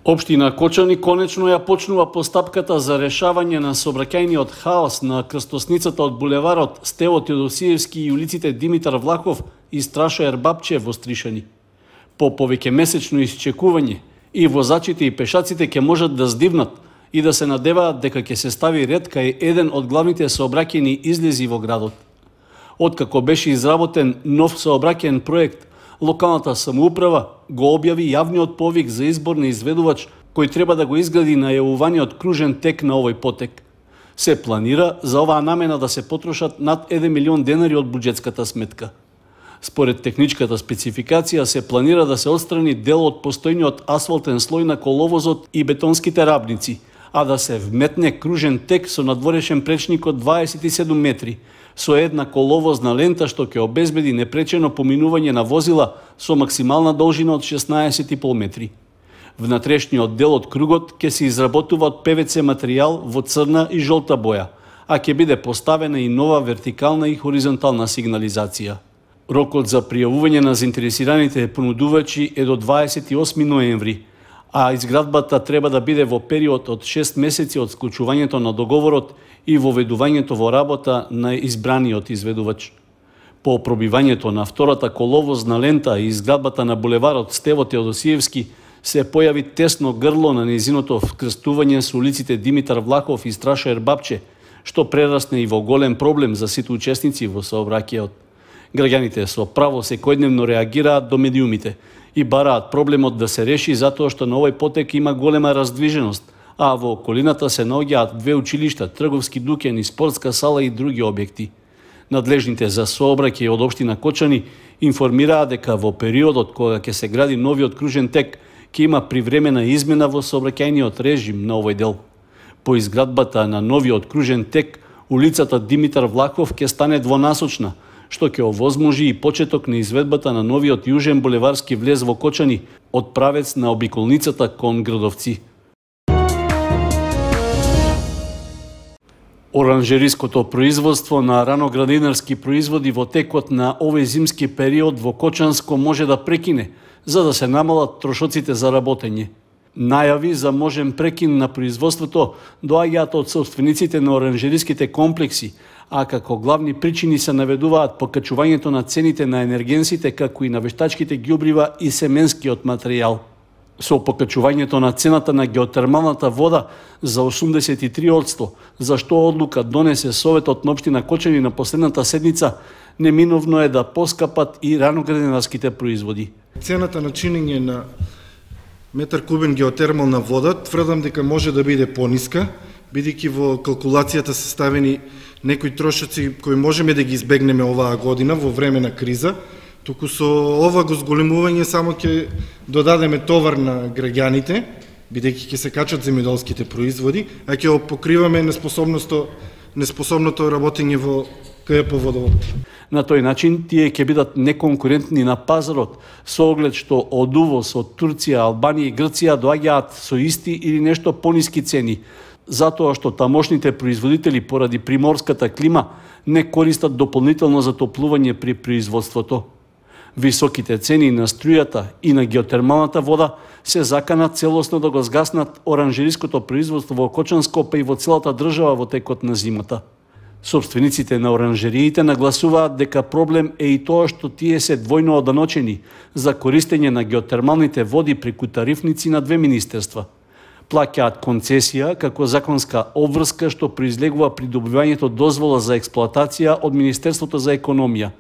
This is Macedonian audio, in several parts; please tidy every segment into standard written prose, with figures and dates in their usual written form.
Општина Кочани конечно ја почнува постапката за решавање на сообраќајниот хаос на крстосницата од булеварот Стево Теодосиевски и улиците Димитар Влахов и Страшо Ербапче во Стришани. По повеќемесечно исчекување и возачите и пешаците ќе можат да здивнат и да се надеваат дека ќе се стави ред кај еден од главните сообраќајни излези во градот. Откако беше изработен нов сообраќајен проект, локалната самоуправа го објави јавниот повик за избор на изведувач кој треба да го изгради најавуваниот кружен тек на овој потек. Се планира за оваа намена да се потрошат над 1 милион денари од буџетската сметка. Според техничката спецификација се планира да се отстрани дел од постојниот асфалтен слој на коловозот и бетонските рабници, а да се вметне кружен тек со надворешен пречник од 27 метри, со една коловозна лента што ќе обезбеди непречено поминување на возила со максимална должина од 16,5 метри. Внатрешниот дел од кругот ќе се изработува од ПВЦ материјал во црна и жолта боја, а ќе биде поставена и нова вертикална и хоризонтална сигнализација. Рокот за пријавување на заинтересираните понудувачи е до 28 ноември, а изградбата треба да биде во период од 6 месеци од склучувањето на договорот и воведувањето во работа на избраниот изведувач. По пробивањето на втората коловозна лента и изградбата на булеварот Стево Теодосиевски се појави тесно грло на нејзиното вкрстување со улиците Димитар Влахов и Страшо Ербапче, што прерасне и во голем проблем за сите учесници во сообраќајот. Граѓаните со право секојдневно реагираат до медиумите и бараат проблемот да се реши затоа што на овој потек има голема раздвиженост, а во околината се наоѓаат 2 училишта, трговски дуќани, спортска сала и други објекти. Надлежните за сообраќај од општина Кочани информираа дека во периодот кога ќе се гради новиот кружен тек ќе има привремена измена во сообраќајниот режим на овој дел. По изградбата на новиот кружен тек, улицата Димитар Влахов ќе стане двонасочна, што ќе овозможи и почеток на изведбата на новиот јужен булеварски влез во Кочани од правец на обиколницата кон Градовци. Оранжериското производство на раноградинарски производи во текот на овој зимски период во Кочанско може да прекине, за да се намалат трошоците за работење. Најави за можен прекин на производството доаѓаат од собствениците на оранжериските комплекси, а како главни причини се наведуваат покачувањето на цените на енергенсите, како и на вештачките ѓубрива и семенскиот материјал. Со покачувањето на цената на геотермалната вода за 83%, за што одлука донесе Советот на општина Кочани на последната седница, неминовно е да поскапат и раноградинарските производи. Цената на чинење на метар кубен геотермална вода тврдам дека може да биде пониска, бидејќи во калкулацијата се ставени некои трошоци кои можеме да ги избегнеме оваа година во време на криза, туку со ова го зголемување само ќе додадеме товар на граѓаните, бидејќи ќе се качат земјоделските производи, а ќе покриваме неспособното работење во КП Водовод. На тој начин тие ќе бидат неконкурентни на пазарот, со оглед што од увоз од Турција, Албанија и Грција доаѓаат со исти или нешто пониски цени, затоа што тамошните производители поради приморската клима не користат дополнително затоплување при производството. Високите цени на струјата и на геотермалната вода се заканат целосно да го згаснат оранжериското производство во Кочанско, па и во целата држава во текот на зимата. Собствениците на оранжериите нагласуваат дека проблем е и тоа што тие се двојно оданочени за користење на геотермалните води преку тарифници на 2 министерства. Плаќаат концесија како законска обврска што произлегува при добивањето дозвола за експлоатација од Министерството за економија,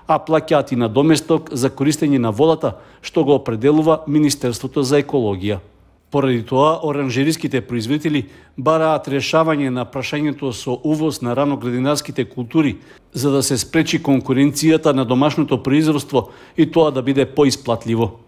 а плаќаат и надоместок за користење на водата што го определува Министерството за екологија. Поради тоа, оранжериските производители бараат решавање на прашањето со увоз на раноградинарските култури, за да се спречи конкуренцијата на домашното производство и тоа да биде поисплатливо.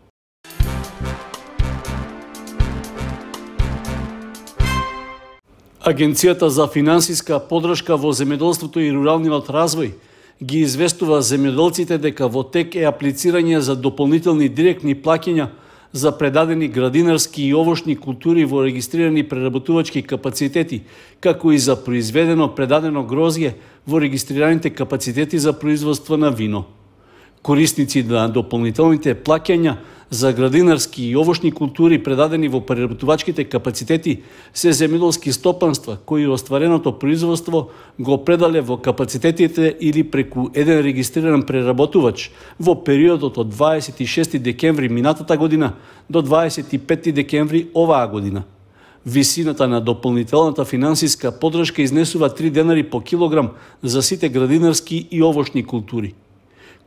Агенцијата за финансиска поддршка во земјоделството и руралниот развој ги известува земјоделците дека во тек е аплицирање за дополнителни директни плаќања за предадени градинарски и овошни култури во регистрирани преработувачки капацитети, како и за произведено предадено грозје во регистрираните капацитети за производство на вино. Корисници на дополнителните плаќања За градинарски и овошни култури предадени во преработувачките капацитети се земјоделски стопанства кои оствареното производство го предале во капацитетите или преку еден регистриран преработувач во периодот од 26 декември минатата година до 25 декември оваа година. Висината на дополнителната финансиска поддршка изнесува 3 денари по килограм за сите градинарски и овошни култури.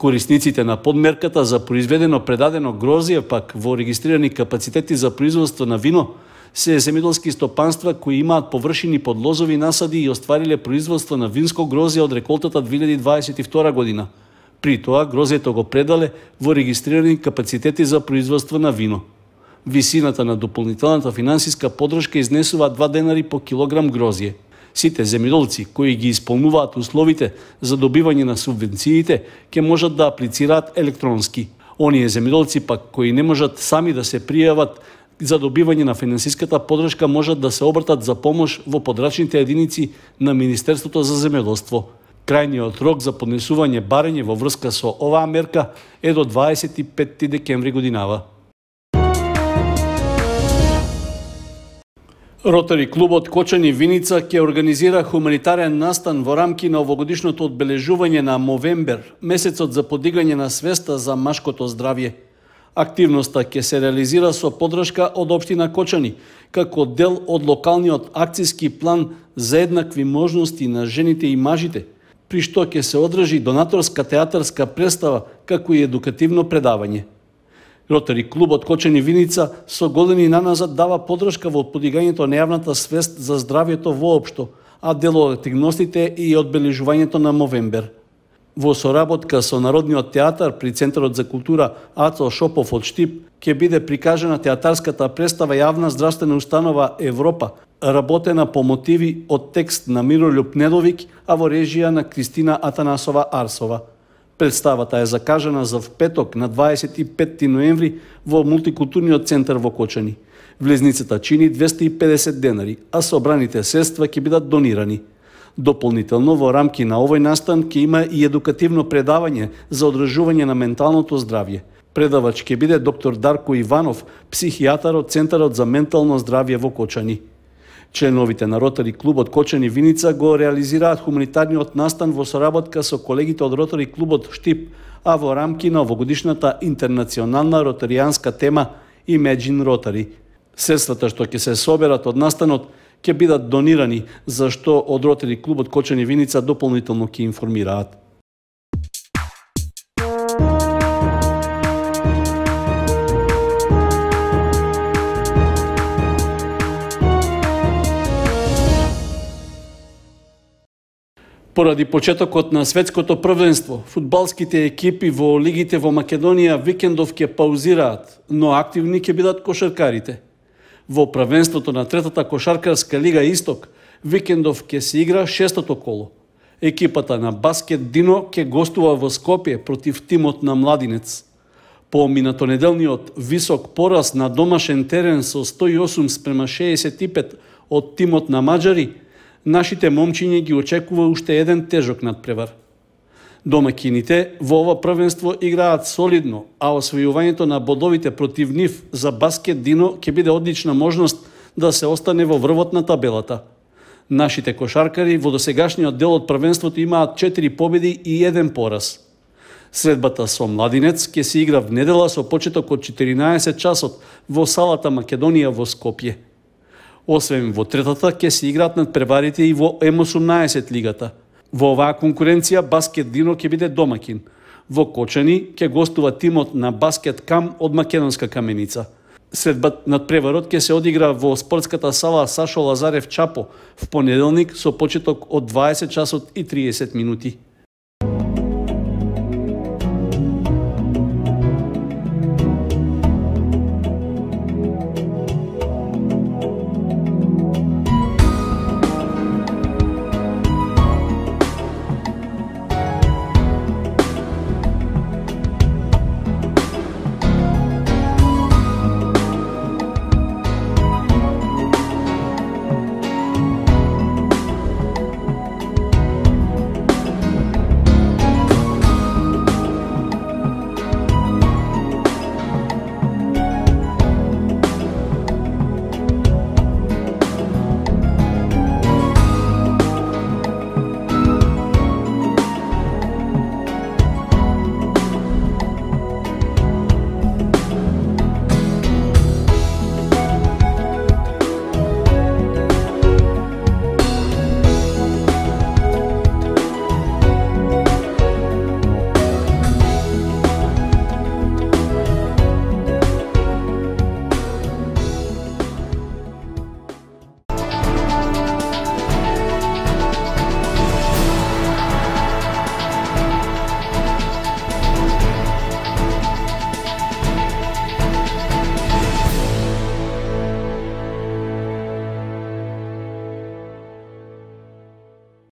Корисниците на подмерката за произведено предадено грозје пак во регистрирани капацитети за производство на вино се земјоделски стопанства кои имаат површини под лозови насади и оствариле производство на винско грозје од реколтата 2022 година. При тоа грозјето го предале во регистрирани капацитети за производство на вино. Висината на дополнителната финансиска поддршка изнесува 2 денари по килограм грозје. Сите земјоделци кои ги исполнуваат условите за добивање на субвенциите ќе можат да аплицираат електронски. Оние земјоделци пак кои не можат сами да се пријават за добивање на финансиската поддршка можат да се обратат за помош во подрачните единици на Министерството за земјоделство. Крајниот рок за поднесување барање во врска со оваа мерка е до 25 декември годинава. Ротари клубот Кочани Виница ќе организира хуманитарен настан во рамки на овогодишното одбележување на Мовембер, месецот за подигање на свеста за машкото здравје. Активноста ќе се реализира со поддршка од општина Кочани, како дел од локалниот акцијски план за еднакви можности на жените и мажите, при што ќе се одржи донаторска театарска представа, како и едукативно предавање. Ротари клубот Кочани Виница со години наназад дава поддршка во подигањето на јавната свест за здравјето воопшто, а дел од активностите и одбележувањето на Мовембер. Во соработка со Народниот театар при Центарот за култура Ацо Шопов од Штип ќе биде прикажана театарската представа Јавна здравствена установа Европа, работена по мотиви од текст на Мирољуб Недовик, а во режија на Кристина Атанасова Арсова. Представата е закажана за петок на 25 ноември во мултикултурниот центар во Кочани. Влезницата чини 250 денари, а собраните средства ќе бидат донирани. Дополнително во рамки на овој настан ќе има и едукативно предавање за одржување на менталното здравје. Предавач ќе биде доктор Дарко Иванов, психијатар од Центарот за ментално здравје во Кочани. Членовите на Ротари клубот Кочани Виница го реализираат хуманитарниот настан во соработка со колегите од Ротари клубот Штип, а во рамки на овогодишната интернационална ротаријанска тема Imagine Rotary. Средствата што ќе се соберат од настанот ќе бидат донирани, за што од Ротари клубот Кочани Виница дополнително ќе информираат. Поради почетокот на светското првенство, фудбалските екипи во лигите во Македонија викендов ќе паузираат, но активни ќе бидат кошаркарите. Во првенството на третата кошаркарска лига Исток, викендов ќе се игра шестото коло. Екипата на Баскет Дино ќе гостува во Скопје против тимот на Младинец. По минатонеделниот висок пораз на домашен терен со 108:65 од тимот на маđари, нашите момчиња ги очекува уште еден тежок надпревар. Домакините во ова првенство играат солидно, а освојувањето на бодовите против нив за Баскет Дино ќе биде одлична можност да се остане во врвот на табелата. Нашите кошаркари во досегашниот дел од првенството имаат 4 победи и 1 пораз. Средбата со Младинец ќе се игра в недела со почеток од 14 часот во салата Македонија во Скопје. Освен во третата, ќе се играат надпреварите и во М18 лигата. Во оваа конкуренција Баскет Дино ќе биде домакин. Во Кочани ќе гостува тимот на Баскет Кам од Македонска Каменица. Средбата надпреварот ќе се одигра во спортската сала Сашо Лазарев Чапо в понеделник со почеток од 20 часот и 30 минути.